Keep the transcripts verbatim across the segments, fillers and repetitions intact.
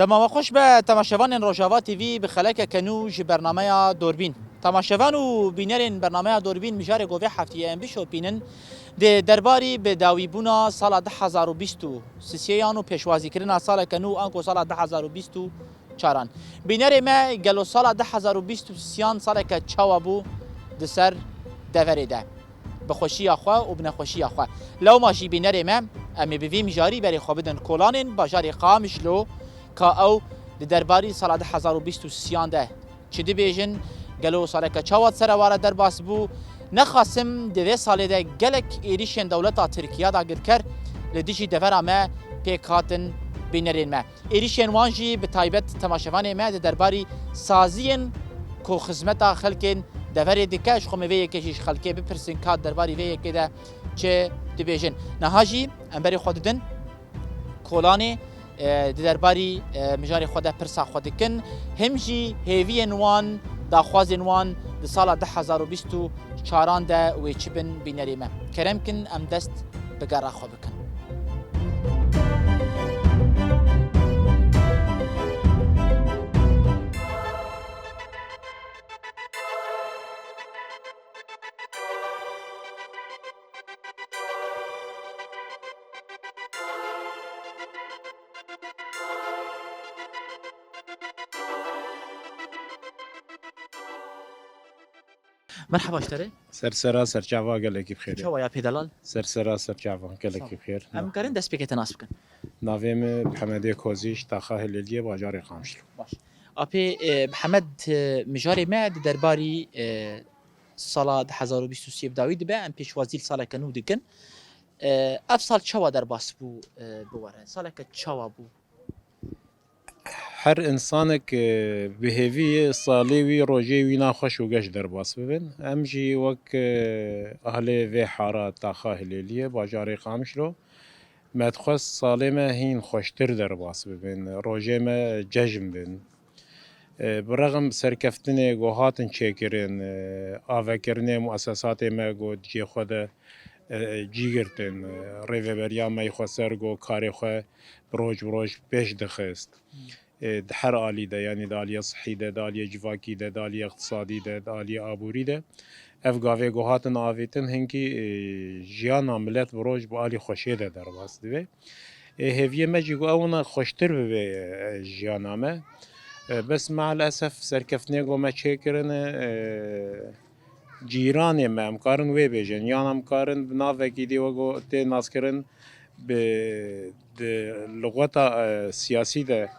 Dema we xweş be, temaşevanên Rojava T V, bi xelekeke nû ji bernameya Dorbîn. Temaşevan û bînerên bernameya Dorbîn, mijarê ku vê heftiyê em bişopînin, di derbarî bi dawîbûna sala du hezar û bîst û sisêyan û pêşwazîkirina saleke nû anku sala du hezar û bîst û çaran. Bînerê me, gelo sala du hezar û bîst û sisêyan saleke çawa bû di ser deverê de? Bi xweşiya xwe û bi nexweşiya xwe. Lewma jî bînerê me, em ê bi vî mijarî berê xwe bidin kolanên bajarê Qamişlo, ka ew di derbarî sala du hezar û bîst û sisêyan de çi dibêjin, gelo saleke çawa di ser eware derbas bû? Nexasim di vê salê de gelek êrîşên dewleta Tirkiye dagirker li dijî devera me pêk hatin bînerên me. Êrîşên wan jî bi taybet temaşevanê me di derbarî saziyên ku xizmeta xelkên deverê dike, ji xwe me vê yekê jî ji xelkê bipirsin ka di derbarî vê yekê de çi dibêjin. Niha jî em berê xwe didin kolanê, e, di derbarî, e, mijarê xwe de pirsa xwe dikin. Him jî hêviyên wan, daxwazên wan di sala du hezar û bîst û çaran de wê çi bin bînerê me. Kerem kin em dest bi gera xwe bikin. Merhaba ji te re. Ser sera serçava gelekî bi xêr. Çawa ya pê delal? Ser sera serçava gelekî bi xêr. Em karin destpêkê te nas bikin? Navê min Mihemedê Kozî, ji taxa Hilêliyê, bajarê Qamişlo. Baş. Apê, e, Mihemed, e, mijarê me di derbarî, e, sala du hezar û bîst û sê bi dawî dibe, em pêşwazî li saleke nû dikin. E, ev sal çawa derbas bû, e, bi we re? Saleke çawa bû? Her însanek, e, bi hêvî ye salê wî, rojê wî na xweş û geş derbas bibin. Em jî wek, e, ahlê vê hara taxa Hilêliyê, bajarê Qamişlo, me dixwest salê me hîn xweştir derbas bibin, rojê me cejn bin. E, bi rexm serkeftinê ku hatin çêkirin, e, avekirinê muesesatê me ku di cihê xwe de, e, cî girtin, e, rêveberiya me yê xweser ku karê xwe bi roj bi roj pêş dixist. E, di her alî de, yanî di aliyê sihî de, di aliyê civakî de, di aliyê iqtisadî de, di aliyê aborî de, ev gavê ku hatin avêtin hinkî, e, jiyana milet bi roj bi alî xweşê de derbas dibe. Ê, hêviyê me jî ku ew wina xweştir bibe, e, jiyana me. E, bes meelesef serkeftinê ku me çêkirine, e, cîranê me, em karin wê bêjin, yan em karin bi navekî dî wek ku tê naskirin bi, di luxeta, e, siyasî de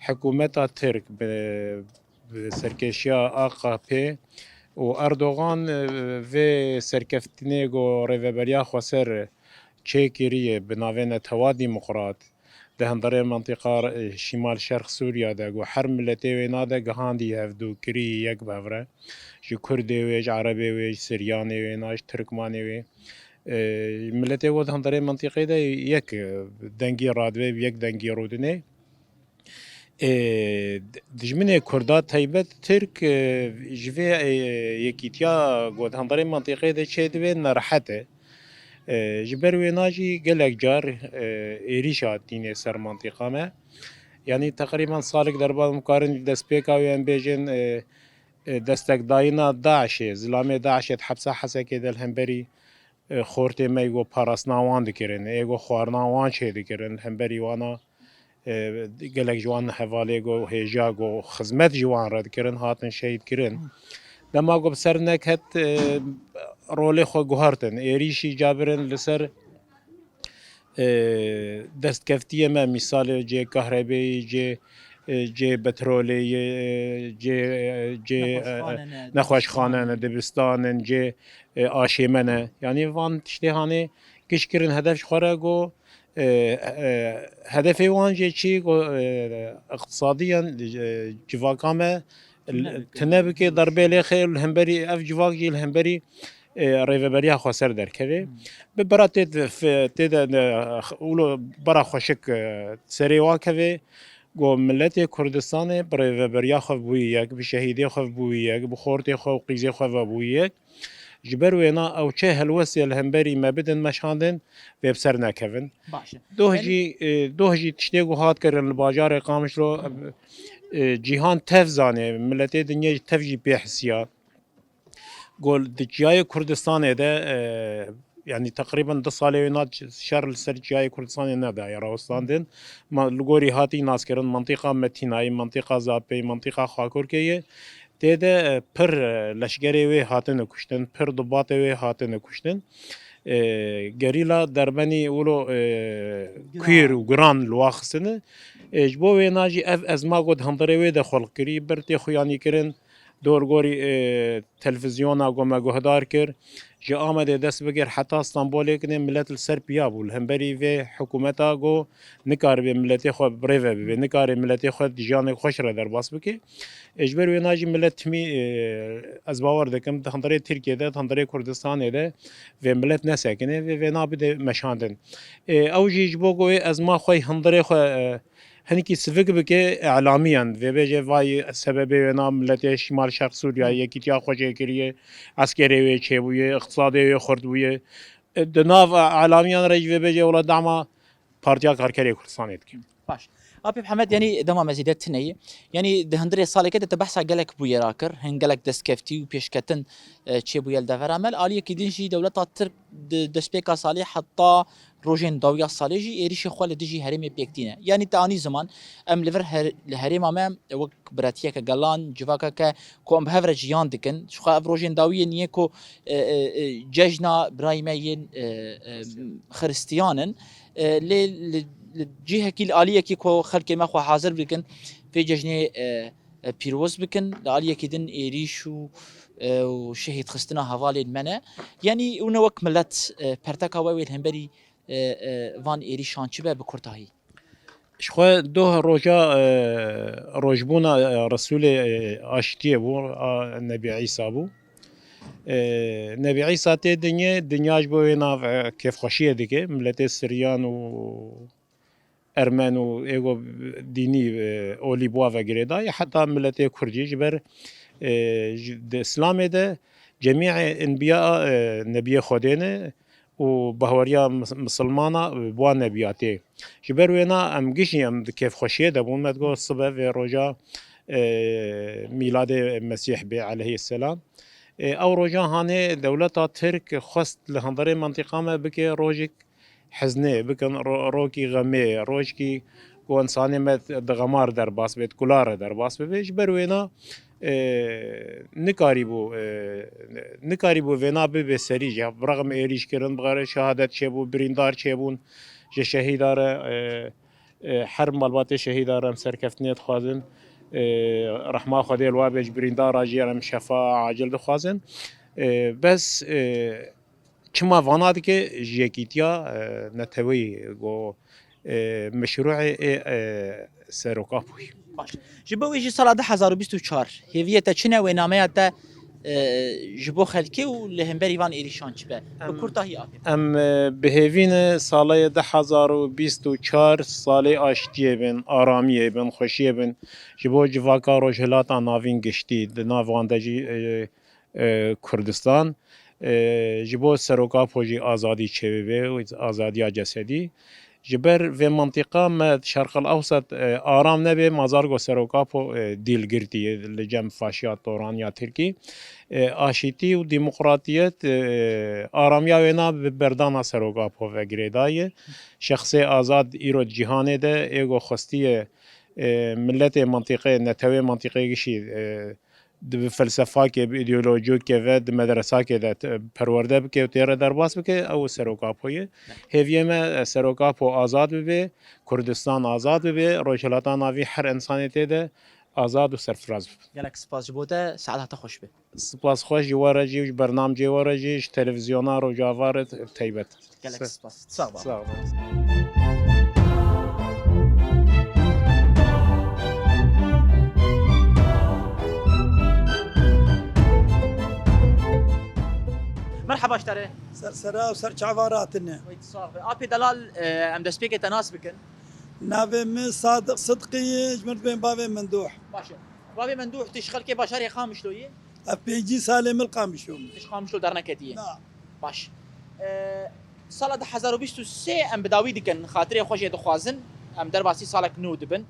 hikûmeta Tirk bi, bi serkêşiya A K P û Erdogan, e, vê serkeftinê ku Rêveberiya Xweser çêkiriye bi navê Netewa Demokrat, di hundirê mintîqa, e, Şîmal Şerq Sûriya de, ku her miletê wêna de gihandî hevdû, kirî yek bi hev re. Ji Kurdê wê, ji Erebê wê, ji Siryanê wê, na ji Tirkmanê wê. E, miletê ku di hundirê mintîqê de yek, e, dengî radibê, bi yek dengî rûdinê. Ê, dijminê Kurda taybet Tirk, e, ji vê, e, yekîtiya ku di hundirê mintîqê de çêdibe nerehet e. E, ji ber wêna jî gelek car, e, êrîş hatîne ser mintîqa me. Yanî teqrîben salek derbas em karin destpêka wê em bêjin, e, e, destekdayîna DAIŞê, zilamê DAIŞê di hepsa Hesekê de li hemberî, e, xortê me yê ku parastina wan dikirin, ê ku xwarina wan çêdikirin, li hemberî wana, e, gelek ji wan hevalê ku hêja ku xizmet ji wan re dikirin, hatin şehîd kirin. Dema ku bi ser neket, e, rolê xwe guhertin. Êrîşî cabirin li ser, e, destkeftiyê me, mîsalê cê kahrebeyê, cê, e, cê petrolê ye, e, cê, e, cê, e, Nexweşxane ne, nexweşxane ne, dibistan in, cê, e, aşême ne. Yanî van tiştê hanê giş kirin hedef ji xwe re ku, e, e, hedefê wan jê çi ku, e, iqtisadiyan, e, civaka me tune bike, darbê lê xê, li hemberî ev civak jî li hemberî, e, Rêveberiya Xweser derkeve. Hmm. Bi bira tê de f-, tê de, e, wilo bira xweşik, e, serê wa keve. Ku miletê Kurdistanê bi rêveberiya xwe bûyî yek, bi şehîdê xwe bûyî yek, bi xortê xwe û qîzê xwe ve bûyî yek. Ji ber wêna ew çi helwestê li hemberî me bidin meşandin, vê bi ser nekevin. Baş e. Doh Yanî jî, e, doh jî tiştê ku hat kirin li bajarê Qamişlo, e, cîhan tev zanê, miletê dinyê tev jî pê hisiya. Ku di çiyayê Kurdistanê de, e, yanî teqrîben du salê wêna şer li ser çiyayê Kurdistanê nedaye rawestandin. Ma, li gorî hatî naskirin, mintîqa Metînayê, mintîqa Zapeyê, mintîqa Xakurkê ye. Tê de, e, pir, e, leşkerê wê hatine kuştin, pir dubatê wê hatine kuştin. E, gerîla dermenî wilo, e, Giran. Kuîr û giran li wa xistine. E, ji bo wêna jî ev ezma ku di hundirê wê de xulq kirî, bir tê xuyanî kirin, dor gorî, e, televîzyona ku me guhdar kir, ji Amedê dest bigir heta Stenbolê kinê milet li ser piya bû. Li hemberî vê hikûmeta ku nikaribe miletê xwe bi rê ve bibe, nikare miletê xwe di jiyanek xweş re derbas bike. E, ji ber wêna jî milet timî, e, ez bawer dikim, di hundirê Tirkiyê de, di hundirê Kurdistanê de vê milet nesekine, vê, vê nabide meşandin. E, ew jî ji bo ku wê ezma xwe, hundirê xwe, e, hinekî sivik bike, îlamiyan, vê bêje, vay, sebebê wêna miletê Şimal Şerq Sûriya, yekîtiya xwe jê kiriye, eskerê wê çêbûye, îqtisadê wê xurt bûye. E, di nav îlamiyan re jî vê bêje, wela dema Partiya Karkerê Kurdistanê dike. Baş. Apê Mihemed, yanî dema me zêde tune ye. Yanî di hundirê saleke de te behsa gelek bûyera kir, hin gelek destkeftî û pêşketin, e, çêbûye li devera me. Li aliyekî din jî dewleta Tirk di destpêka salê heta rojên dawiya salê jî êrîşê xwe li dijî herêmê pêk tîne. Yanî te anî ziman, em li vir her-, li herêma me wek biretiyeke gelan, civakeke ku em bi hev re jiyan dikin. Jixwe ev rojên dawiyê niyê ku, e, e, e, cejna birayê me yên, e, e, xiristiyan in. E, lê li, li cihekî, li aliyekî ku xelkê me xwe hazir bikin, vê cejnê, e, e, pîroz bikin, li aliyekî din êrîş û, e, û şehîdxistina hevalên me ne. Yanî hûn ê wek milet, e, perteka we wê li hemberî, e, e, van êrîşan çi be bi kurtahî? Ji xwe doh roja, e, rojbûna, e, Resûlê, e, aştiyê bû, a, Nebî Îsa bû. E, Nebî Îsa tê dinyê, dinya ji bo wê nav, e, kêfxweşiyê dike. Miletê Siryan û Ermen û êgo dînî, e, olî bi wa ve girêdayî, heta miletê Kurd jî ji ber, e, ji, di Îslamê de cemî enbiya, e, nebiyê Xwedê ne û bahweriya mis-, misilmana bi wan nebiya tê. Ji ber wêna em gişî em di kêfxweşiyê de bûn, me digot sibe vê roja, e, mîladê Mesîh bê aleyhisselam. E, ew roja hanê dewleta Tirk xwest li hundirê mintîqa me bike rojek heznê, bikin ro-, rokî xemê, rojkî ku însanê me di xemar derbas bê, di kula re derbas bibe. Ji ber wêna, e, nikarîbû, e, nikarîbû vêna bibe serî jî. Bi rexm êrîş kirin, bi xêrê şehadet çêbû, birîndar çêbûn ji şehîda re, e, e, her malbatê şehîda re em serkeftinê dixwazin. E, rehma Xwedê li wa bê, ji birîndara jî em şefa acil dixwazin. E, bes, e, Çima vana dike ji yekîtiya, e, neteweyî ku, e, meşrûê ê, e, Serok Apoyî. Baş. Ji bo wê jî sala du hezar û bîst û çar hêviyê te çi ne wê nameya te, e, ji bo xelkê û li hemberî van êrîşan çi be? Bi Em, kurtahî apê. Em, e, bi hêvî ne salê du hezar û bîst û çar salê aştiyê bin, aramiyê bin, xweşiyê bin. Ji bo civaka Rojhilata Navîn giştî, di nav wan de jî, e, e, Kurdistan, e, ji bo Serok Apo jî azadî çêbibe û azadiya cesedî. Ji ber vê mintîqa me Şerqil Ewsat, e, aram nebe, ma zar ku Serok Apo, e, dîl girtî li cem faşiya toraniya Tirkî. E, aşîtî û demokratiyet, e, aramiya wêna bi berdana Serok Apo ve girêdaye. Şexsê azad îro di cîhanê de ê ku xwestiye, e, miletê mintîqê, netewê mintîqê gişî, e, di bi felsefakê, bi îdeolojiyokê ve, di medresakê de te-, perwerde bike û tê re derbas bike, ew Serok Apo ye. Hêviyê me, e, Serok Apo azad bibe, Kurdistan azad bibe, Rojhilata Navî her însanê tê de azad û serfiraz bibe. Gelek spas ji bo te, saeta te xweş be. Spas xweş ji we re jî û ji bernamcê we re jî, ji televîzyona Rojava re te-, teybet. Gelek spas. Sağ ol. Sağ ol. Merhaba ji te re. Ser sera û ser çava ratine. Wey, tu sax be. Apê delal, e, em destpêkê te nas bikin. Navê min Sadiq Sidqî ye, ji min bên bavê Mendûh. Baş e. Bavê Mendûh, tu ji xelkê bajarê Qamişlo yî? Ev pêncî salê min li Qamişlo min. Tij Qamişlo derneketiye. Na. Baş. E, sala du hezar û bîst û sê em bi dawî dikin, xatirê xwe jê dixwazin. Em derbasî salek nû dibin.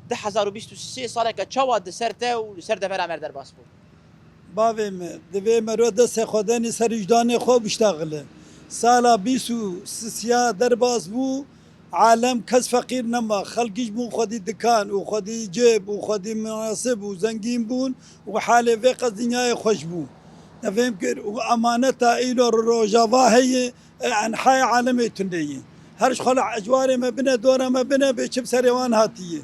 Du hezar û bîst û sê saleke çawa di ser te û li ser devera me derbas bû? Bavê me, divê mero destê xwe denî ser wijdanê xwe biştaxile. Sala bîst û sisiya derbas bû, alem kes feqîr nema. Xelk giş bûn xwedî dikan û xwedî cêb û xwedî minasib û zengîn bûn û halê vê qez dinyayê xweş bû. Te fêm kir û emaneta îro Rojava heye, e, enhayê alemê tune ye. Her ji xwe li ecwarê me bine, dora me bine, bê çi bi serê wan hatiye.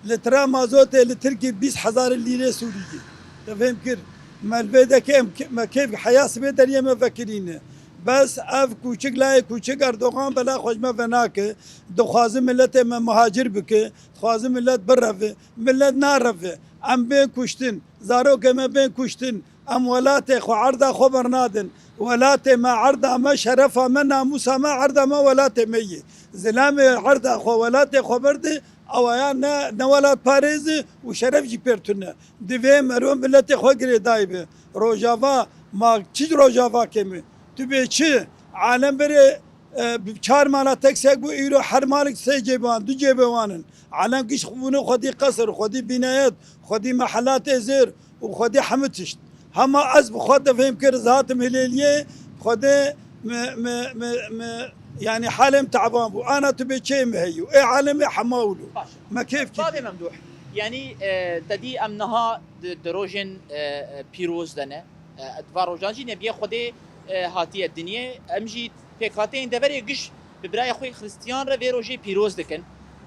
Litra mazotê li Tirkî bîst hezar lîrê Sûrî ye. Te fêm kir? Me li vê dekê em ke-, me kêf heya sibê deriyê me vekirîne. Bes ev kûçik layê kûçik Erdogan bela xwe ji me venake. Dixwaze miletê me muhacir bike. Dixwaze milet bireve. Milet nareve. Em bên kuştin. Zarokê me bên kuştin. Em welatê xwe, erda xwe bernadin. Welatê me, erda me, şerefa me, namûsa me, erda me welatê me ye. Zilamê erda xwe, welatê xwe berde, awaya ne, ne welat parêz e û şeref jî pêr tune. Divê mero miletê xwe girêdayî be. Rojava, ma çi Rojava kêm e? Tu bê çi? Alem berê, e, bi çar mala tek sek bû, îro her malek sê cêbe wan, du cêbe wan in. Alem giş bûne xwedî qesir, xwedî bînayet, xwedî mehelatê zêr û xwedî hemû tişt. Hema ez bi xwe de fêm kir, ez hatim Hilêliyê, xwedê me, me, me, me, yanî halê min teban bû. Ana tu bê çê me heyî. Ê alemê hema wilo. Baş. Me kêf kir. Bavê Memduh, yanî, e, te dî em niha di, di rojên, e, e, pîroz de ne. E, di van rojan jî Nebiyê Xwedê, e, hatiye dinyê. Em jî pêkhateyên deverê giş bi birayê xwe Xristiyan re vê rojê pîroz dikin.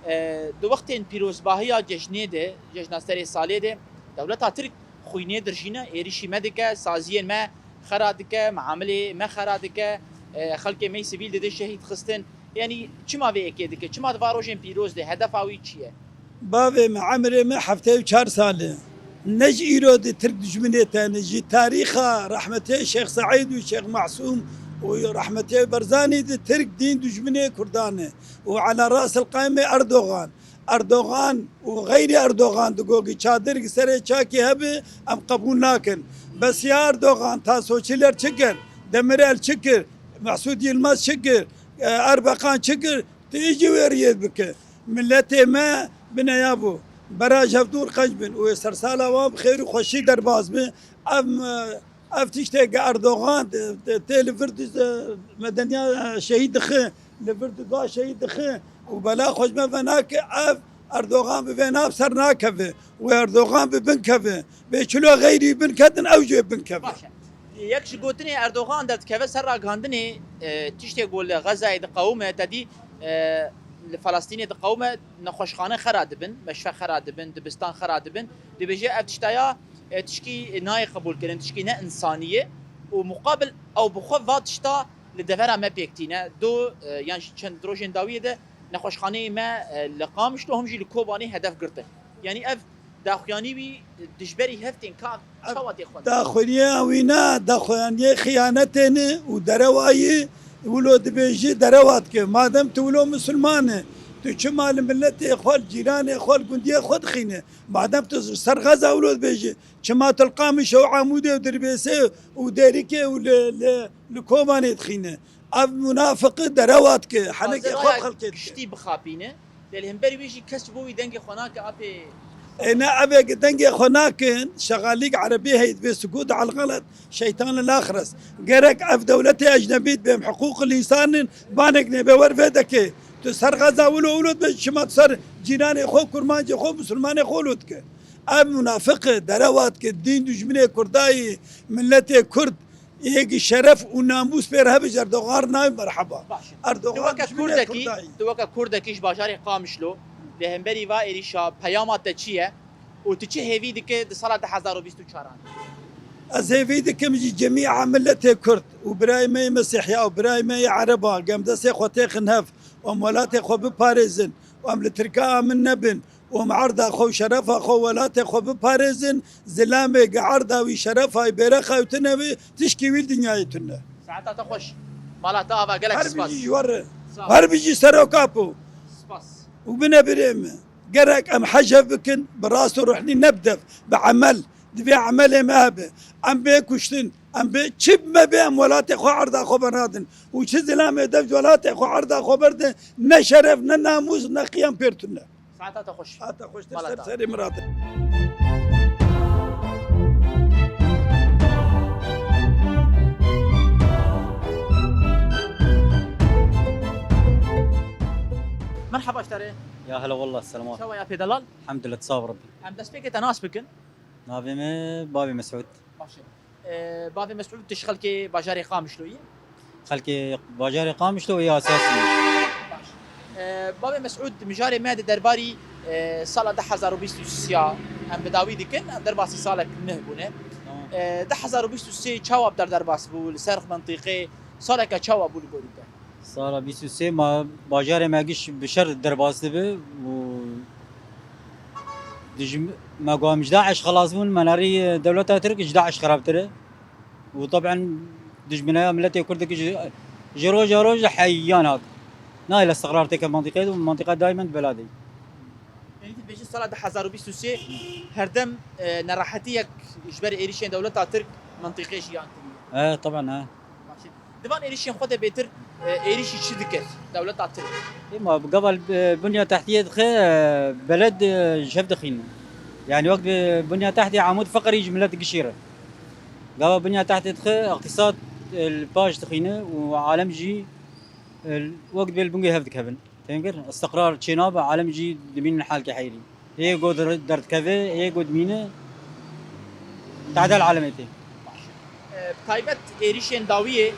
E, di wextên pîrozbahiya cejnê de, cejna serê salê de, dewleta Tirk xwînê dirjîne, êrîşî me dike, saziyên me xera dike, miamilê me xera dike, e, xelkê me yî sivîl dide şehîd xistin. Yanî çima vê yekê dike? Çima di van rojên pîroz de? Hedefa wî çi ye? Bavê min, emrê min heftê û çar sal e. Ne ji îro di Tirk dijminê te ne, ji tarîxa rehmetê Şêx Seîd û Şêx Masûm û rehmetê Barzanî di Tirk dîn dijminê Kurdan e. Û ela rasil qaymê Erdogan. Erdogan û xeyrî Erdogan digo ki çadir ki serê çakî hebe, em qebûl nakin. Bes ya Erdogan, Tansu Çiller çi kir? Demirel çi kir? Mesûd Yilmaz çi kir? E, Erbekan çi kir? Tu î jî wê riyê bike. Miletê me bineya bû. Bera ji hevdû qenc bin û ê sersala wan bi xêr û xweşî derbas bi. Ev, ev tiştê ke Erdogan tê, tê li vir di, e, medeniya, e, şehîd dixe, li vir di da şehîd dixe û bela xwe ji me venake, ev Erdogan bi vê nav ser nakeve û Erdogan bi bin keve. Bê çilo xeyrî bin kedin, ew jê bin keve. Baş e. Yek ji gotinê Erdogan derdikeve ser ragihandinê, e, tiştê ku li Xezayê diqewime, te dî, e, li Felestînê diqewime, nexweşxane xera dibin, meşfe xera dibin, dibistan xera dibin. Dibêje ev tiştaya, e, tişkî nayê qebûlkirin, tişkî ne însanî ye û muqabil ew bi xwe va tişta li devera me pêk tîne. Do, e, yan jî çend rojên dawiyê de nexweşxaneyê me, e, li Qamişlo him jî li Kobanê hedef girtin. Yanî ev daxuyanî wî dijberî hev tên ka çawa tê xwendin? Daxuyaniya wî ne, daxuyaniyê xiyanetê ne û derewayî wilo dibêjî derewa dike. Madem tu wilo misilman e, tu çima li miletê xwe, li cîranê xwe, li gundiyê xwe dixîne? Madem tu ser Xeza wilo dibêjî, çima tu li Qamişlo û Amûdê û Dirbêsê û Dêrikê û li, li, li Kobanê dixîne? Ev munafiqî derewa dike, henekê xwe bi xelkê dike. Giştî bixapîne. Lê li hemberî wî jî kes ji bo wî dengê xwe nake apê. Ê ne, evê ki dengê xwe nakin, şexalîk erebî heye dibê sukût elxelet, şeytan li naxres. Gerek ev dewletê ecnebî dibêm, hiqûqil însan in, banek nêbe wer vê dekê. Tu ser Xeza wilo wilo dibe, çima tu ser cîranê xwe, kurmancê xwe, misilmanê xwe wilo dike. Ev munafiq e, derewa dike, dîn dijminê Kurdayî, miletê Kurd, Yekî şeref û namûs pêr hebe ji Erdogan re nayê merheba. Baş e. Erdogan Tu weke dijminê Kurdekî, Kurda ye. Tu weke Kurdekî ji bajarê Qamişlo, li hemberî va êrîşa peyama te çi ye û tu çi hêvî dike di sala du hezar û bîst û çaran de? Ez hêvî dikim ji cemîa miletê Kurd û birayê me yê Mesîhiya û birayê me yê Ereba, em destê xwe têxin hev û em welatê xwe biparêzin û em li Tirka amin nebin. û em erda xwe û şerefa xwe û welatê xwe biparêzin, zilamê gi erda wî, şerefa wî, bêrexa wî tune be, tişkî wî li dinyayê tune. Saeta te xweş. Mala te ava, gelek spas. Her bijî ji we re. Sağ ol. Her bijî Serok Apo. Spas. Û bine birê min. Gerek em hecev bikin, bi rast û ruhnî, ne bi dev, bi emel. Divê emelê me hebe. Em bê kuştin, em bê çi me bê, em welatê xwe erda xwe bernadin. Û çi zilamê dev ji welatê xwe erda xwe berdin, ne şeref, ne namûs, ne qiyam pêr tune. Saeta te xweş. Saeta xweş, te Mala ser te. Serê min rate. Merhaba ji te re. Ya hela wallah, selamat. Çawa ya pê delal? Elhamdulillah, sağ ol Rabbi. Em destpêkê te nas bikin. Navê me Bavê Mesûd. Baş e. Ee, Bavê Mesûd, tu ji xelkê bajarê Qamişlo yî? Xelkê bajarê Qamişlo yî, esasî. Baş. Ee, Bavê Mesûd, mijarê me di derbarî, ee, sala du hezar û bîst û sê ya em bi dawî dikin, em derbasî salek nuh bûne. Tamam. Ee, du hezar û bîst û sê çawa bi der derbas bû, li ser mentiqê saleke çawa bû li gorî te? Sala bîst û sê ma bajarê me giş bi şer derbas dibe û dijm-, me ku em ji DAIŞ xelas bûn, me nerî dewleta Tirk ji DAIŞ xerabtir e. Û teben dijmineya miletê Kurd ji, ji roja roj heyan hat. Nahêle istiqrar têke mentiqê û mentiqa daimen di beladê. Yanî tu dibêjî sala du hezar û bîst û sê herdem, e, nerahetiyek ji ber êrîşên dewleta Tirk mentiqê jiyan kiriye. E, teben, e. Baş e. Di van êrîşên xwe de bêtir, e, êrîşî çi dikir dewleta Tirk? Ê ma gava, e, bunya tehtiyê dixe, e, beled, e, ji hev dixîn. Yani wek bi bunya tehtê Amûd feqirî ji milet gişî re. Gava bunya tehtê dixe, iqtîsad, e, li paş dixîne û alem jî, e, wek dibê li bingê hev dikevin. Fêm kir? Istiqrar çênabe, alem jî dimînin halkê heyrî. Hê ku der-, derdikeve, hê ku dimîne, tadel alemê tê. E, bi taybet êrîşên dawiyê,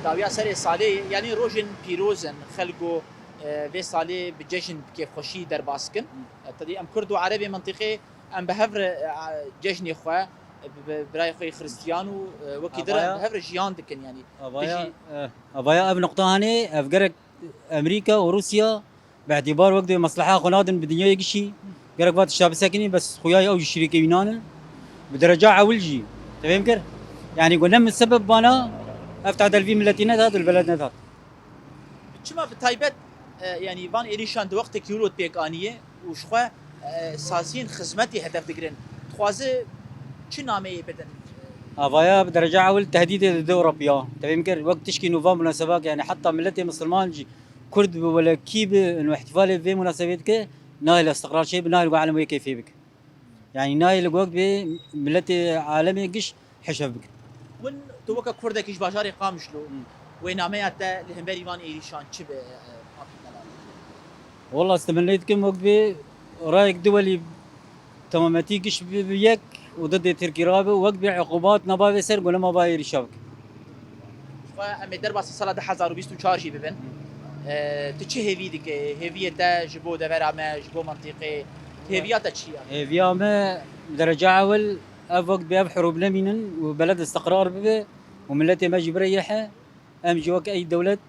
dawiya serê salê, yanî rojên pîroz in, xelk û, e, vê salê bi cejn, bi kêfxweşî derbas dikin. E, tedî em Kurd û Erebê mentiqê, em bi hev re, e, cejnê xwe, e, bi, bi birayê xwe yê Xiristiyan û, e, wekî din re Avaya, em bi hev re jiyan dikin, yanî. Avaya, Dijî e, avaya ev nuqta hanê, ev gerek Amerîka û Rûsya bi îtîbar wek dibê mesleha xwe nadin bi dinyayê gişî. Gerek va tişta bisekinî, bes xuya ew jî şirîkê wî nane. Bi dereca ewil jî. Te fêm kir? Yanî ku ne min sebeb bana ev tadel vî miletî nedat û li beled nedat. Çima bi taybet, e, yanî van êrîşan di wextekî wilo pêk aniye û ji xwe, e, saziyên xizmetê hedef digirin? Dixwaze çi nameyê bidin? Avaya bi dereca ewil tehdîdê dide Ewropiya. Te fêm kir? Wek tişkî nû van munasebak, yanî heta miletê misilman jî Kurd bi wele kî bi, û îhtîfalê vê munasebê dike, nahêle istiqrar çêbe, nahêle ku alem wê keyfê bike. Yanî nahêle ku wek bê miletê alemê giş heşev bike. Win, tu weke Kurdekî ji bajarê Qamişlo, Hmm. wê nameya te li hemberî van êrîşan çi be, e, Mafî Delal? Wela ez temenê dikim wek bê rayek duwelî temametî giş bi, bi yek û didê Tirkî rabe û wek bê iqûbat naba vê ser gule ma ba êrîşa bike. Xwe em ê derbasî sala du hezar û bîst û çar jî bibin. E, tu çi hêvî dike? Hêviyê te ji bo devera me, ji bo mentiqê, hêviya te çi ye? Hêviya me, derece ewil, ev wek bê ev hirûb nemînin û beled istiqrar bibe û miletê me jî bire yê he. Em jî wek ey dewlet,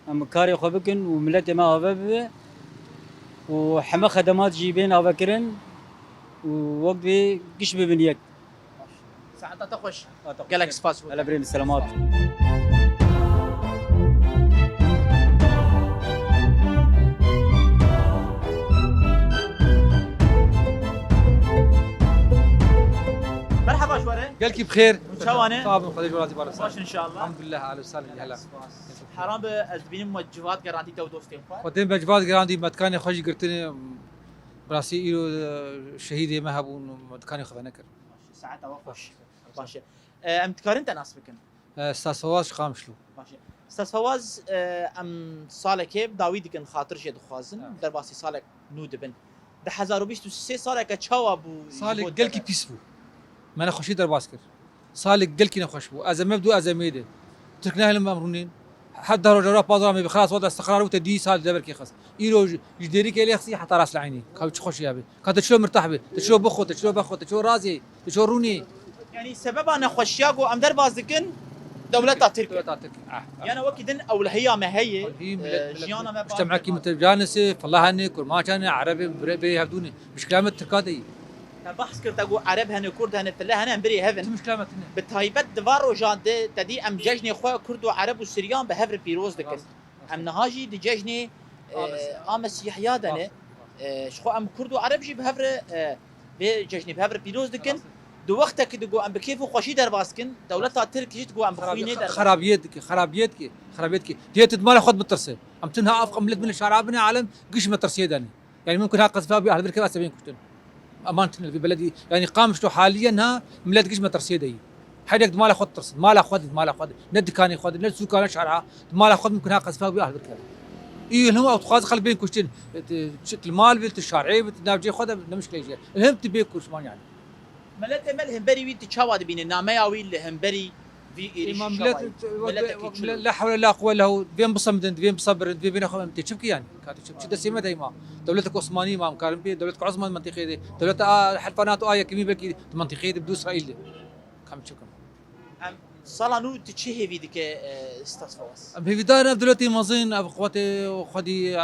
em karê xwe bikin û miletê me ave bibe û heme xedemat jî bên avekirin û wek bê giş bibin yek. Saeta te xweş. Saeta xweş. Gelek spas bo te. Hele birê min selamat. Merhaba ji we re. Gelkî bi xêr. Çawa ne? Sağ olun, Xwedê ji we razî, baş. Baş inşallah. Elhamdülillah, ahlen û sehlen, hela. Spas. Heram be, ez dibînim me civat gerandî te û dostên xwe. Xwedê me civat gerandî, me dikanê xwe jî girtine. Bi rastî îro, e, şehîdê me hebûn, me dikanê xwe venekir. Saeta we xweş. Baş e. E, em dikarin te nas bikin? E, Stas Fawaz ji Qamişlo. Baş e. Stas Fawaz, e, em salekê bi dawî dikin, xatir jê dixwazin. Evet. Derbasî salek nû dibin. Du hezar û bîst û sê saleke çawa bû ji bo te? Salek gelkî pîs bû. Me nexweşî derbas kir. Salek gelkî nexweş bû. Ez ê me bidû, ez ê mêdê. Tirk nehêlin em rûnên. Heta roja re pazara me bi xelas wada istiqrar û te dî sal deverkê xist. Îro ji, ji dêrîkê lê xistî heta rast li eynî. Ka çi xweşiya be. Ka te çilo mirtah be. Te çilo bixwe, te çilo bexwe, te çilo razê, te çilo rûnê. Yanî sebeba nexweşiya ku em derbas dikin dewleta Tirk e. Dewleta Tirk. Ah, ah. Yana wekî din ewlehiya me heye, Ewlehî millet, e, millet, jiyana me mujtemekî baş mutevcanisi, filahane, kurmançane, erebê, bire bê hevdûne. Muşkila me Tirka de yî. Te behs kir, te got Ereb hene, Kurd hene, file hene, em birê hev in. Tu muşkila me tune. Bi taybet di van rojan de te dî em cejnê xwe Kurd û Ereb û Siryan bi hev re pîroz dikin. Rast, rast. Em niha jî di cejnê, e, A Mesîhiya de ne. Rast, rast. E, ji xwe em Kurd û Ereb jî bi hev re, e, vê cejnê bi hev re pîroz dikin. Rast. Di wextekî digo em bi kêf û xweşî derbas kin, dewleta Tirk jî digo em bi xwînê derbas kin. Xerabiyê dike, xerabiyê dike, xerabiyê dike. Dê tu di mala xwe bitirsî. Em tinha ev millet min li şara bin alem giş metirsiyê de ne. Yani mümkün ha qezfa bî, ahli bir kere sebebên kuştin. Aman tine vî beledî, yani Qamişlo haliyen ha millet giş metirsiyê de yî. Her yek di mala xwe ditirsin. Mala xwe de, mala xwe de. Ne dikanê xwe de, ne sûka, ne şara. Di mala xwe de mümkün ha qezfa bî, ahli bir kere. Î hilhim ew dixwaz xelk bên kuştin. Ti, ti, ti mal bi, ti şarê bi, ti navcê xwe de, ne mişkileyê jî. Hilhim ti bê kuşman yani. Miletê me li hemberî wî tu çawa dibîne? Nameya wî li hemberî vî êrîşî çawa ye? Miletekî çi la hewle la quwwete illa billah, divên bisemidin, divên bisebirin, divê bêne xwe em tê çi bikî yani? Ka tê çi bikî? Destê me de hema. Dewletek Osmanî ma em karin bê, dewletek Osman mentiqê de, dewleta a, helfa NATO a yekemî belkî di mentiqê de bi dû Îsraîl de. Ka em çi bikin? Em sala nû tu çi hêvî dike, e, Stas Fawaz? Em hêvîdar in ev dewletê mezin, ev quwetê xwedî, e,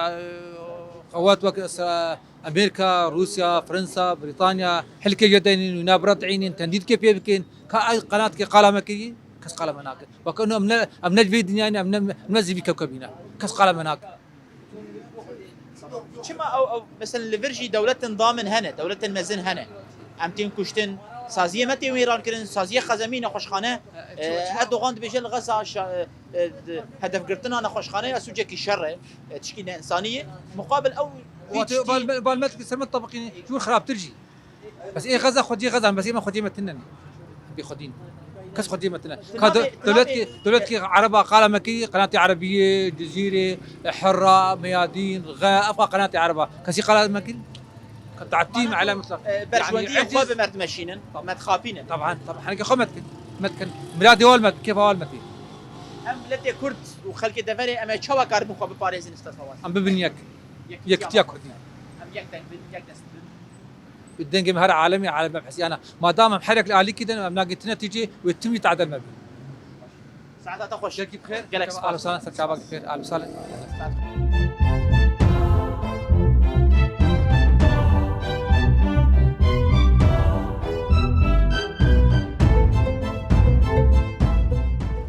qewet wek Îsra-, Amerîka, Rûsya, Fransa, Brîtanya, hilkê jê deynîn û nabrat eynîn, tendîdkê pê bikin. Ka ev qenatkê qala me kirî, kes qala me nake. Weke ino em ne, em ne ji vê dinyayê ne, em ne, em ne ji vî kewkebî ne. Kes qala me nake. Çima ew, ew, mesela li vir jî dewletin damin hene, dewletin mezin hene. Em tên kuştin, saziyê me tê wêran kirin, saziyê Xezemî nexweşxane, e, Erdogan dibêje li Xeza şa-, e, e, di-, hedefgirtina nexweşxaneya sûcekî şer e, e, tişkî neinsanî ye. Muqabil ew vî Wate tiştî bal me, bal me dikir ser me tebiqîne, ji wir xirabtir jî. Bes ê Xeza xwediyê Xeza, bes ê me xwediyê me tune ne. Bê xwedî ne. Kes xwediyê me tune. Ka de-, dewletkî, dewletkî Ereba qala me kî, qenatê Erebiyê, Cizîrê, Hirra, Meyadîn, Xe, ev qa qenatê Ereba. Kesî qala me kî? Ka taetî me ele mutlak. E, berjwendiyên xwe bi me dime şînin, me dixapînin. Taban, taban. Henekê xwe me dikin. Me dikin. Miradê wal me dikin, kêfa wal me tê. Em miletê Kurd û xelkê deverê em ê çawa karibin xwe biparêzin, Stas Fawaz? Em bibin yek. Yekîtiya Kurdî. Em yek deng bin, yek dest bin. Bi dengê me her alemê, alem em hesiyana. Madam em her yek li alîkî de ne, em nagê ti netîcê wê tim wî tadel me bî. Saeta te xweş. Gelek bixêr. Gelek spas. Ahlan sahlan, ser çavak bixêr. Ahlan sahlan.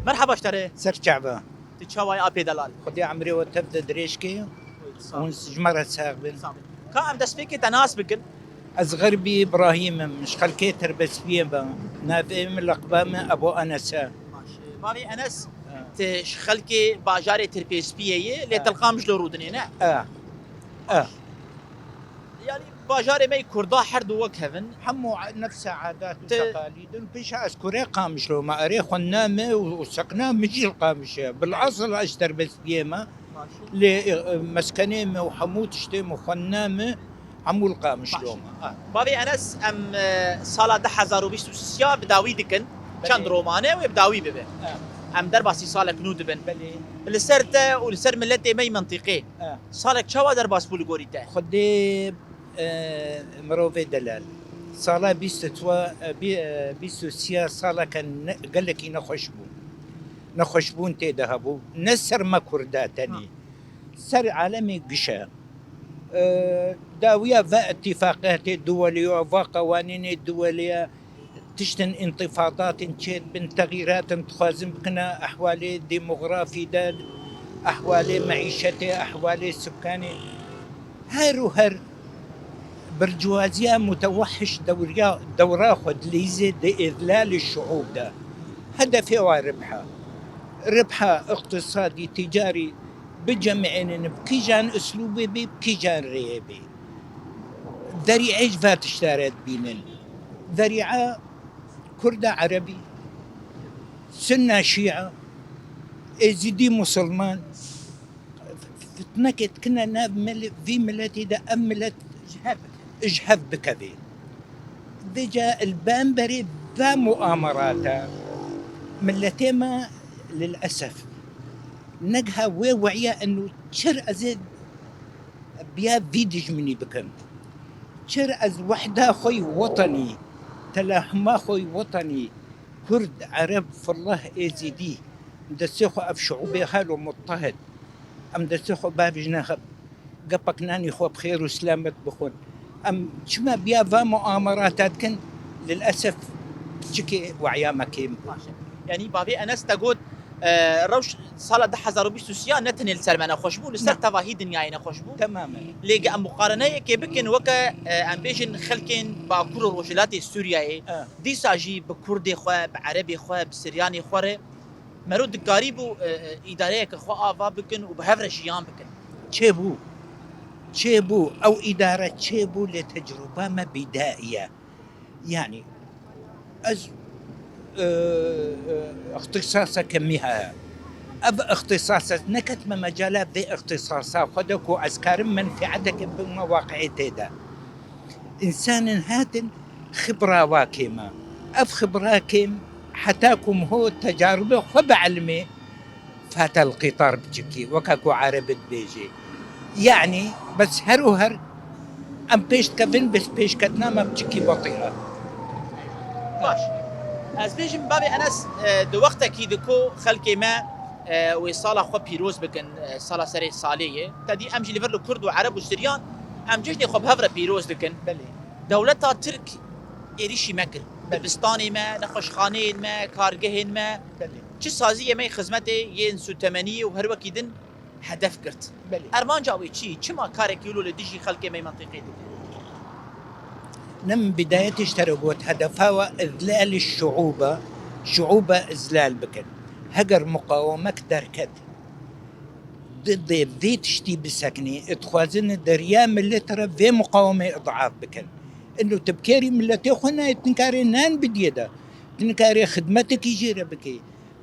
Merhaba ji te re. Ser çava. Tu çawa yî apê delal? Xwedê emrê we tev de dirêj ke. Sağ ol. Hûn ji me re sax bin. Sağ ol. Ka em destpêkê te nas bikin? Ez Xerbî Îbrahîm im, ji xelkê Tirbespiyê me. Navê min, leqeba min Ebû Enes e. Baş. Bavê Enes, ha, tu ji xelkê bajarê Tirbespiyê yî, lê, ha, tu li Qamişlo rûdinê ne? E. E. Yani bajarê me yî Kurda her du wek hev in. Hemû nefsa adat û teqalîd in. Pêşa ez kurê Qamişlo me, erê xwendina me û, û seqina min jî li Qamişê ye. Bilhasil ez Tirbespiyê me. Lê, e, meskenê me û hemû tiştê me, xwendina me, hemû li Qamişlo me. Baş. Ha. Bavê Enes, em, e, sala du hezar û bîst û sê bi dawî dikin. Belê. Çend romane wê bi dawî bibe. Ha. Em derbasî salek nû dibin. Belê. Li ser te û li ser miletê me yî mintîqê. Ha. Salek çawa derbas bû li gorî te? Xwedê, e, mirovê delal. Sala bîst û çar, e, bî-, e, bîst û sê saleke ne-, gelekî nexweş bû. Nexweşbûn tê de hebû. Ne ser me Kurda tenî. Ha. Ser alemê giş e. E, dawiya ve îtîfaqatê duwelî ya, va qewanînê duwelî ya, tiştin întifadatên çêdibin, texîratin dixwazin bikine ehwalê demografî de, ehwalê meîşetê, ehwalê sukanê. Her û her bircuwaziya mutewehhiş dewriya, dewra xwe dilîzê di îdlalê şuûb de. Hedefê wa ribh e. Ribh e iqtisadî, ticarî, bicemênin, bi kîjan uslûbê bê, bi kîjan rêyê bê. Zerî'ê ji va tişta re dibînin. Zerî'a Kurda Erebî, Sunna Şî'a, Êzîdî Musulman, fitnekê dikine nav mil-, vî miletî de, ev milet ji hev bikeve. Vêca li bemberî ve muamerata miletê me lilesef negiha wê we'iya eno çir ez ê biya vî dijminî bikim. Çir ez wehda xwe yî wetenî, telahuma xwe yî wetenî, Kurd, Ereb, Fillah, Êzîdî, destê xwe ev şuûbê halo muttehid, em destê xwe bavêjine hev, gepek nanî xwe bi xêr û selamet bixwin. Em çima biya va muamerata dikin? Lilesef çikê we'ya me kêm bû. Baş e. Yanî bavê Enes te got, E, rewş sala du hezar û bîst û sê ne tenê li ser me nexweş bû, li ser Ne. tevahî dinyayê nexweş bû. Temamen. Lê ge em muqareneyekê bikin, weke, e, em bêjin xelkên Bakur û Rojhilatê Sûriyeyê, E. dîsa jî bi Kurdê xwe, bi Erebê xwe, bi Siryanê xwe re mero dikarîbû, e, e, îdareyeke xwe ava bikin û bi hev re jiyan bikin. Çêbû. Çêbû. Ew îdare çêbû, lê tecrûba me bîdaî ye. Yanî ez, e, e, îxtisaseke me heye. Ev îxtisas ez neketime mecala vê îxtisasa xwe de ku ez karim menfîeteke bime waqiî tê de. Însanên hatin xibra wa kêm e. Ev xibra kêm heta ku min ho tecaribê xwe bielmê, fate li qîtar biçikî, weke ku Ereb dibêjê. Yanî, bes her û her em pêş dikevin, bes pêşketina me biçikî betî e. Baş. Ez bêjim, bavê Enes, e, di wextekî de ku xelkê me, e, wê sala xwe pîroz bikin, e, sala serê salê ye. Te dî em jî li vir li Kurd û Ereb û Siryan, em cejnê xwe bi hev re pîroz dikin. Belê. Dewleta Tirk êrîşî me kir. Belê. Dibistanê me, nexweşxaneyên me, kargehên me, Belê. çi saziyê me yê xizmetê yên sûdtemeniyê û her wekî din hedef girt. Belê. Armanca wê çi? Çima karekî wilo li dijî xelkê me yê mentiqê dike? Ne min bidayetê ji te re got, hedefa we izlalê şuûb e, şuûb e izlal bikin. Heger muqawemek derket, di, di vê tiştî bisekinî, dixwazin di riya millet re vê muqawemê idaf bikin. Ino tu bi kêrî milletê xwe nayê, tu nikarê nan bidiyê de, tu nikarê xidmetekî jê re bikê.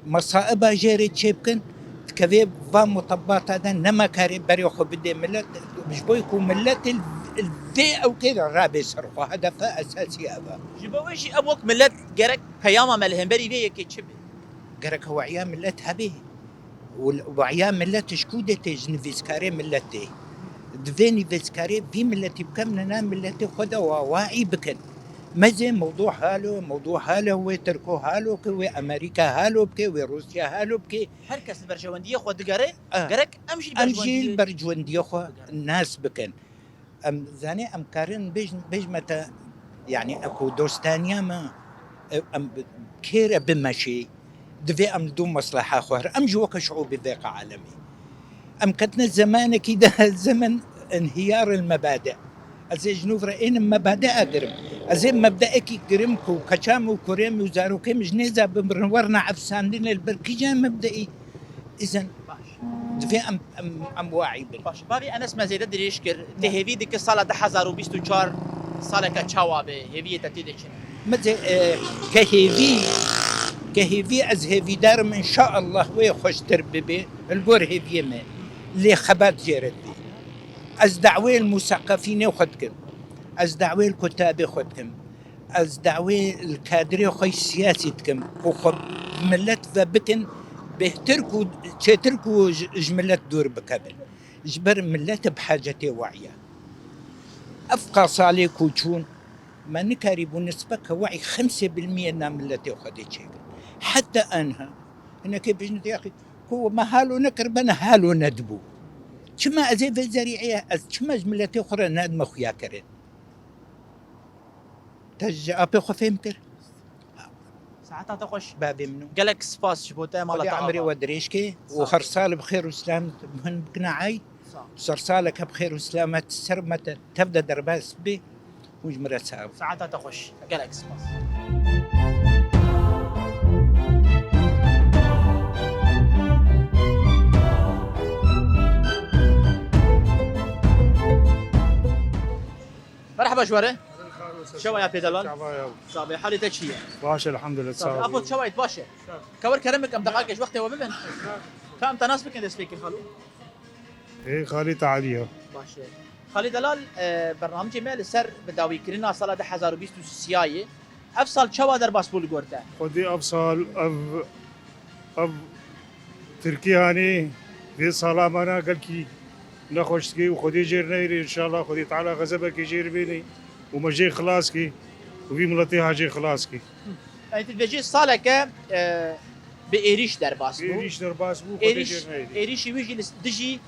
Mesaiba jê re çê bikin, dikevê va mutebbata de, nema karê berê xwe bidê millet, ji bo ku millet li, li vê ewkê de rabe ser xwe. Hedefa esasî ev e. Ji bo wê jî em wek millet gerek peyama me li hemberî vê yekê çi be? Gerek we'iya millet hebe. Û we'iya millet ji ku de tê? Ji nivîskarê millet tê. Di vê nivîskarê vî milletî bikevne nav milletê xwe de wa we'î bikin. Mezê mewdû halo, mewdû halo wê Tirko halo ke, wê Amerîka halo bike, wê Rûsya halo bike. Her kes li berjewendiyê xwe digere, Ah. gerek em jî li Em jî berjewendiyê li berjewendiyê xwe bigere. nas bikin. Em zanê em karin bêj-, bêjme te, yanî eku dostaniya me, e, em kêre bimeşê, divê em li dû mesleha xwe here. Em jî weke şuûbê vêqa alemê. Em ketine zemanekî de zemen inhiyar el mebade. Ez ê ji nû re ênim mebadea girim. Ez ê mebdeekî girim ku keçam û kurêm û zarokê min ji nêza bimirin, werna efsandinê li ber kîjan mebdeî? Îzen Baş. divê em, em, em waî bin. Baş. Bavê Enes me zêde dirêj kir. Tê Ne. hêvî dike sala du hezar û bîst û çar saleke çawa be? Hêviyê te tê de çi ne? Mizê, e, ke hêvî, ke hêvî ez hêvîdar im, înşaallah wê xweştir bibe, li gor hêviyê me. Lê xebat jê re dibê. Ez dawê li museqefînê xwe dikim. Ez dawê li kutabê xwe dikim. Ez dawê li kadrê xwe siyasî dikim ku xwe bi millet ve bikin bêhtir ku, çêtir ku ji, ji millet dûr bikevin. Ji ber millet bi hacetê we'î ye. Ev qasalê ku çûn, me nikarîbû nisbeke we'î xemsê bilmiyê na milletê xwe dê çêkin. Heta anha, hinekê bêjin, "Yaxî, ku me halo nekiribene, halo nedibû." Çima ez ê vê zerîeyê, ez çima ji milletê xwe re nadime xuyakirin? Te ji apê xwe fêm kir? Saeta te xweş. Bavê min û. Gelek spas ji bo te, mala Xwedê te ava. Emrê we dirêj ke û Sağ ol. her sal bi xêr û silam hûn bikine ey. Sağ ol. Ser saleke bi xêr û silamet ser me te tev de derbas bê. Hûn ji min re sağ bin. Saeta te xweş. Gelek spas. Merhaba ji we re. Çawa ya pê delal? Çawa ya? Sabe, halê te çi ye? Baş, elhamdülillah, Sabe, sağ ol. Afo, çawa yî, baş e? Ka wer kerem bikim, deqakê ji wextê we bibin. Ka em te nas bikin destpêkê xalo? Ê, xalê te Elî ye. Baş e. Xalê delal, e, bernamicê me li ser bidawîkirina sala du hezar û bîst û siyayê. Ev sal çawa derbas bû li gor te? Xwedê ev sal, ev, ev Tirkî hanê vê sala me na gelkî nexweş dike û Xwedê jêr neyre, înşallah Xwedê Teala xezebekê jêr bêne û me jê xilas ke û vî miletê ha jê xilas ke. Yanî tu dibêjî saleke, e, bi êrîş derbas bû. Êrîş derbas bû, Xwedê Êrîş, jêr neyre. êrîşî wî jî li dijî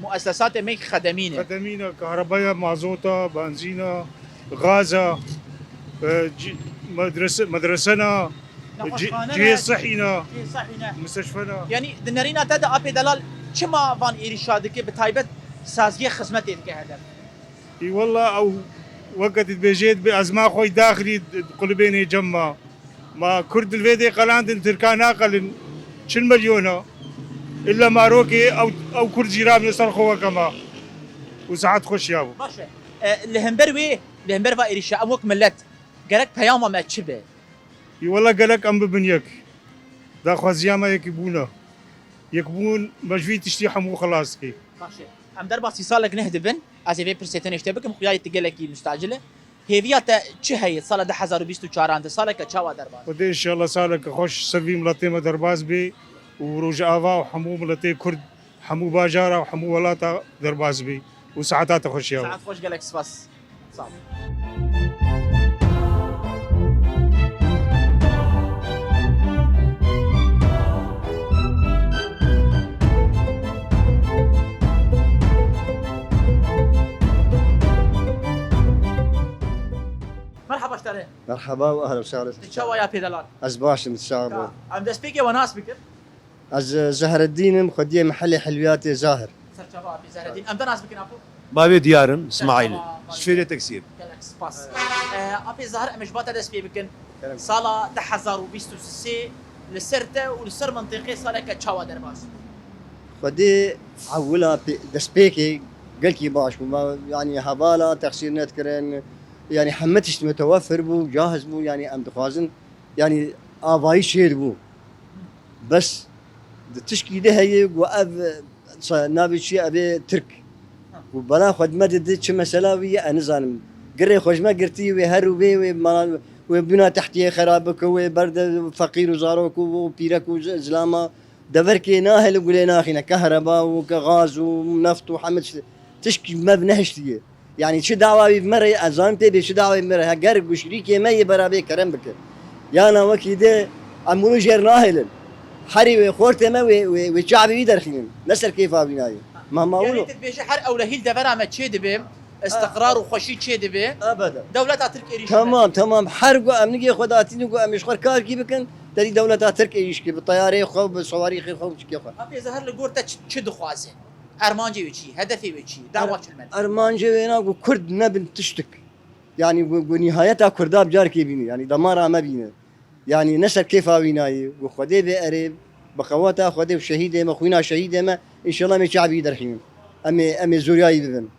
muessesatê me xedemîn e. Xedemîn e, kahrebaya, mazota, benzîna, gaza, e, ci-, medrese, medresena, Nexweşxane ne, cihê sihî ne, cihê sihî ne, mistişfe ne. Yanî di nerîna te de Apê Delal çima van êrîşa dike, bi taybet saziyê xizmetê dike hedef? Î wela ew weke tu dibêjê, dibê ezma xwe daxilî qulibênê cem ma. Ma Kurd li vê dê qelandin, Tirka naqelin. Çil milyona. Îlla marokê ew, ew Kurd jî rabine ser xwe weke ma. Û saet xweş ya bû. Baş e. E, li hember wê, li hember va êrîşa em wek millet gerek peyama me çi be? Î wela gerek em bibin yek. Daxwaziya me yekîbûn e. Yekbûn me ji vî tiştî hemû xilas dike. Baş e. Em derbasî salek neh dibin. Ez ê vê pirsê tenê ji te bikim. Xuyayê tu gelekî mustacil e. Hêviya te çi heye? Sala du hezar û bîst û çaran de saleke çawa derbas? Xwedê inşallah saleke xweş ser vî miletê me derbas bê û Rojava û hemû miletê Kurd, hemû bajara û hemû welata derbas bê û saeta te xweş ya. Saet xweş, gelek spas. Sağ ol. Merhaba ji te re. Merhaba û ehlen we sehlen. Tu çawa ya pêdelan? Ez baş im, sağ ol. Ka, em destpêkê we nas bikin. Ez, e, Zehreddîn im, xwediyê mehelê Helwiyatê Zahir. Serçava Apê Zehreddîn. Em de nas bikin, Apo? Bavê Diyar im, Serçava, Îsmaîl. Bavê. Şifêrê teksiyê. Gelek spas. E, Apê Zahir, em ji ba te dest pê bikin. Kerem. Sala du hezar û bîst û sê li ser te û li ser mintîqê saleke çawa derbas bû? Xwedê ewila pê-, destpêkê gelkî baş bû. Me, yanî hevala texsîr nedikirin. Yanî heme tişt mutewefir bû, cahiz bû. Yanî em dixwazin, yanî avayî çêdibû. Bes di tişkî de heye ku ev, sa-, navê çi ye, ev ê Tirk. Ku bela xwe dime didi, çi mesela wî ye, ez nizanim. Girê xwe ji me girtî, wê her û bê, wê mala, wê bîna tehtiyê xerab bike, wê berde feqîr û zarok û, û pîrek û z-, zilama deverkê nahêle gulê naxîne, kehreba û ke gaz û neft û hemd tişt-, tişkî me bi nehiştiye. Yanî çi dawa wî bi me re ye, ez zanim tê bê çi dawa wî bi me re ye. Heger ku şirîkê me yê berabê kerem bike. Yana wekî de em wilo jêr nahêlin. Herî wê xortê me wê, wê, wê çavê wî derxînin. Ne ser kêfa wî nayê. Mehma Yanî wilo. Tu dibêje her ewlehî li devera me çê dibe, istiqrar û xweşî çê dibe. Ebeden. Dewleta Tirk êrîşî Tamam, me. Tamam. Her ku em nigê xwe datînin ku em ji xwe karkî bikin, te dî dewleta Tirk êrîş kir. Bi teyarê xwe, bi sewarîxê xwe, bi çikê xwe. Apê Zehir li gor te çi, çi dixwaze? Ermancê wê çi? Hedefê wê çi? Dawa Er-, çi li me? Ermancê wê na ku Kurd nebin tiştik. Yanî ku, ku nihayeta Kurda bi carkê bîne. Yanî damara me bîne. Yanî ne ser kêfa wî nayê. Ku Xwedê bê erê, bi qeweta Xwedê û şehîdê me, xwîna şehîdê me, înşallah em ê çavî derxînin. Em ê, em ê zoriyayî bibin.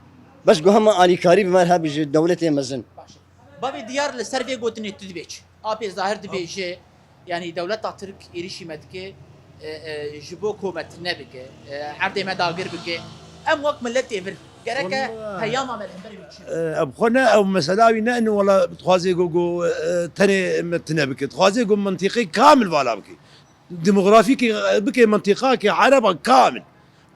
Bes ku hema alîkarî bi me re hebe ji dewletê mezin. Baş e. Bavê Diyar, li ser vê gotinê tu dibê çi? Apê Zahir dibêje, yanî dewleta Tirk êrîşî me dike, e, e, ji bo ku me tune bike, e, erdê me dagir bike. Em wek miletê vir gereke Wallahî. Peyama me li hember wî çi be? E, em xwe ne, ew mesela wî ne, ino wala dixwaze ku, ku, e, tenê me tune bike. Dixwaze ku mintîqê kamil vala bike. Demografîkê, e, bike mintîqakê ereba kamil.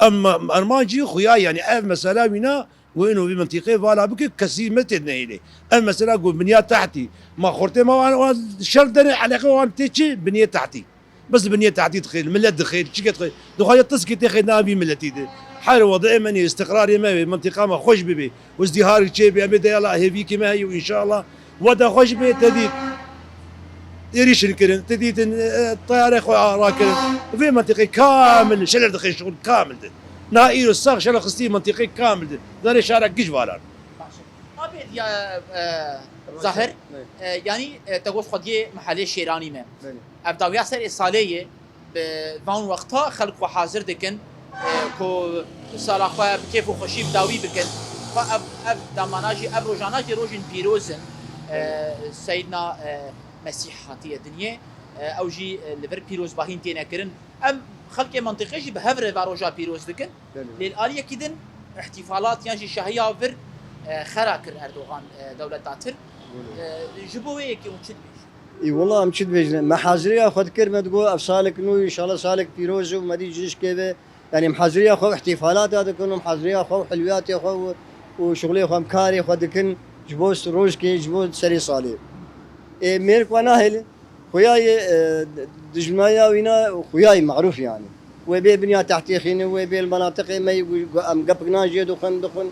Em, em, ermancî xuya, yanî ev mesela wîna, ku ino vî mintîqê vala bike, kesî me tê nehêlê. Ev mesela ku binya tehtî, ma xortê me wan, wan şer dene, eleqe wan tê çi? Binyê tehtî. Bes binyê tehtî dixêl, millet dixêl, çike dixêl. Dixwaze tiskê tê xêl navî milletî de. Her wede em enê istiqrarê me wê, mintîqa me xweş bibe. Îzdîharek çêbe, em ê deyala hêvîkê me heye û înşallah weda xweş bê te dît. Êrîşin kirin, te dîtin, e, teyare xwe rakirin. Vê mintîqê kamil, şeler dixê şixul kamil de. Na îro sax şeler xistî mintîqê kamil de. Darê şara giş varan. Baş e. Abi ya, e, Zahir, Belê. E, yanî, e, te got xwediyê mehelê Şêranî me. Belê. Ev dawiya serê salê ye. Bi van wexta xelk xwe hazir dikin, e, ku sala xwe bi kêf û xweşî bi dawî bikin. Xwe ev, ev damana jî, ev rojana jî rojên pîroz in. E, Seydna, e, Mesîh hatiye dinyê. E, ew jî, e, li vir pîrozbahîn têne kirin. Em xelkê mintîqê jî bi hev re va roja pîroz dikin. Belê. Lê li aliyekî din îhtîfalat yan jî şahiya vir, e, xera kir Erdogan, e, dewleta Tirk. Belê. E, ji bo wê yekê hûn çi dibêjin? Î, wela em çi dibêjin? Me haziriya xwe dikir, me digot, ev salek nû, înşallah salek pîroz û me dî cihişkê be. Yanî em haziriya xwe û îhtîfalata dikin û em haziriya xwe û hilwiyatê xwe û, û şixulê xwe, em karê xwe dikin ji bo rojkê, ji bo serê salê. Ê, mêrik we nahêlin. Xuya yê, e, dijminaya wîna xuya yê merûf yanî. Wê bê binya tehtê xîne, wê bê li menatiqê me yê ku, ku em gepik nan jê dixwin, dixwin,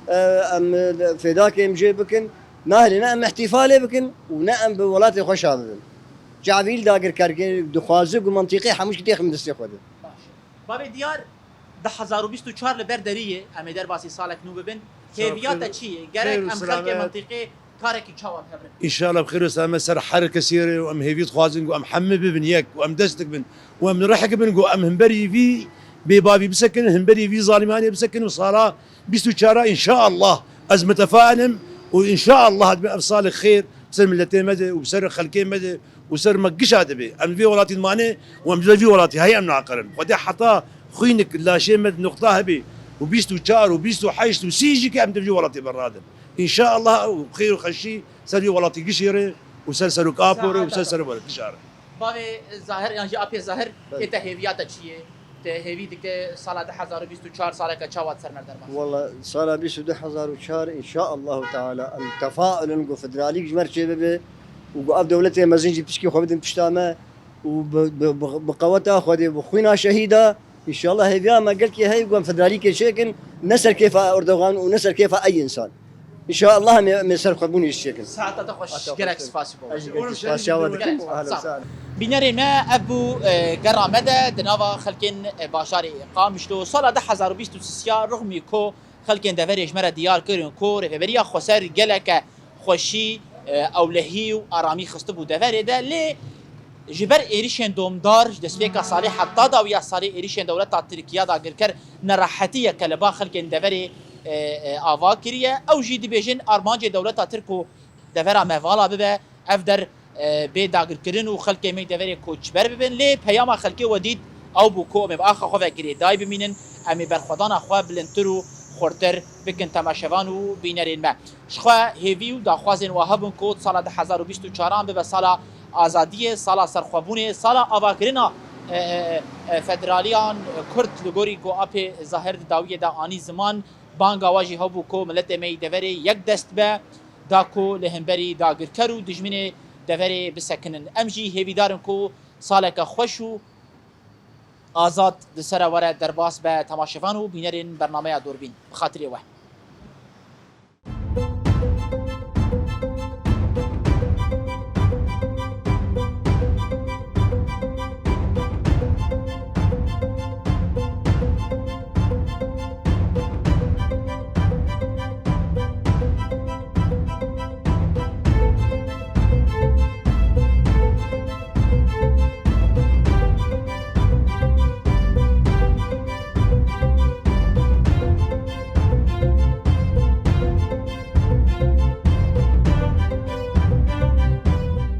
e, em, e, fêdakê em jê bikin. Nahêlin ne em îhtîfalê bikin û ne em bi welatê xwe şa bibin. Cavîl dagirkerkê dixwaze ku mintîqê hemû ştê dêxin destê xwe de. Baş e. Bavê Diyar, du hezar û bîst û çar li ber derî ye, em ê derbasî salek nû bibin. Hêviya te çi ye? Gerek em xelkê mintîqê karekî çawa bi hev re? Înşallah bi xêr û selamet ser her kesî re û em hêvî dixwazin ku em hemî bibin yek û em destek bin û em rihek bin ku em himberî vî bêbavî bisekin, himberî vî zalimhanê bisekin û sala bîst û çar a înşallah ez mitefail im û înşallah dibe ev salek xêr ser miletê me de û ser xelkê me de û ser me gişa dibe. Em vê welatî dimane û em ji vê welatî heye em naqirin. Xwedê heta xwînik laşê me di nuqta hebê û bîst û çar û bîst û heşt û sî jî ke em di vê welatî berradin. Înşallah ew xêr û xweşî ser vê welatî gişê re û ser serok Apo re û ser serok gişa re. Bavê Zahir yan jî apê Zahir, ê te hêviya te çi ye? Te hêvî dike sala du hezar û bîst û çar saleke çawa di ser me derbas? Wala sala bîst û du hezar û çar înşaallahu teala em tefaul in ku federalîk ji me re çêbibe û ku ev dewletê mezin jî pişkî xwe bidin pişta me û bi, bi, bi, bi qeweta Xwedê, bi xwîna şehîda, înşallah hêviya me gelkî heye ku em federalîkê çêkin, ne ser kêfa Erdogan û ne ser kêfa ey însan. Înşallah em ê, em ê ser xwebûnê jî çêkin. Saeta te xweş, gelek spas ji bo. Ez jî gelkî spasiya we dikim. Ehlen sahlen. Bînerên me, ev bû, e, gera me de di nava xelkên, e, bajarê Qamişlo. Sala du hezar û bîst û sê ya rixmî ku xelkên deverê ji me re diyar kirin ku Rêveberiya Xweser geleke xweşî, e, ewlehî û aramî xistibû deverê de, lê ji ber êrişên domdar ji destpêka salê heta dawiya salê êrişên dewleta Tirkiya dagirker nerehetiyeke li ba xelkên deverê, e, e, ava kiriye. Ew jî dibêjin armancê dewleta Tirk ku devera me vala bibe, ev der, e, bê dagirkirin û xelkê me deverê koçber bibin. Lê peyama xelkê we dît, ew bû ku em ê bi axa xwe ve girêdayî bimînin, em ê berxwedana xwe bilindtir û xurtir bikin temaşevan û bînerên me. Ji xwe hêvî û daxwazên we hebûn ku sala du hezar û bîst û çar an bibe sala azadiyê, sala serxwebûnê, sala avakirina, e, e, e, federaliyan Kurd li gorî ku apê Zahir di dawiyê de anî ziman, banga we jî hebû ku miletê me yî deverê yek dest be, da ku li hemberî dagirker û dijminê deverê bisekinin. Em jî hêvîdar in ku saleke xweş û azad di ser re were derbas be temaşevan û bînerên bernameya Dûrbîn. Bi xatirê we.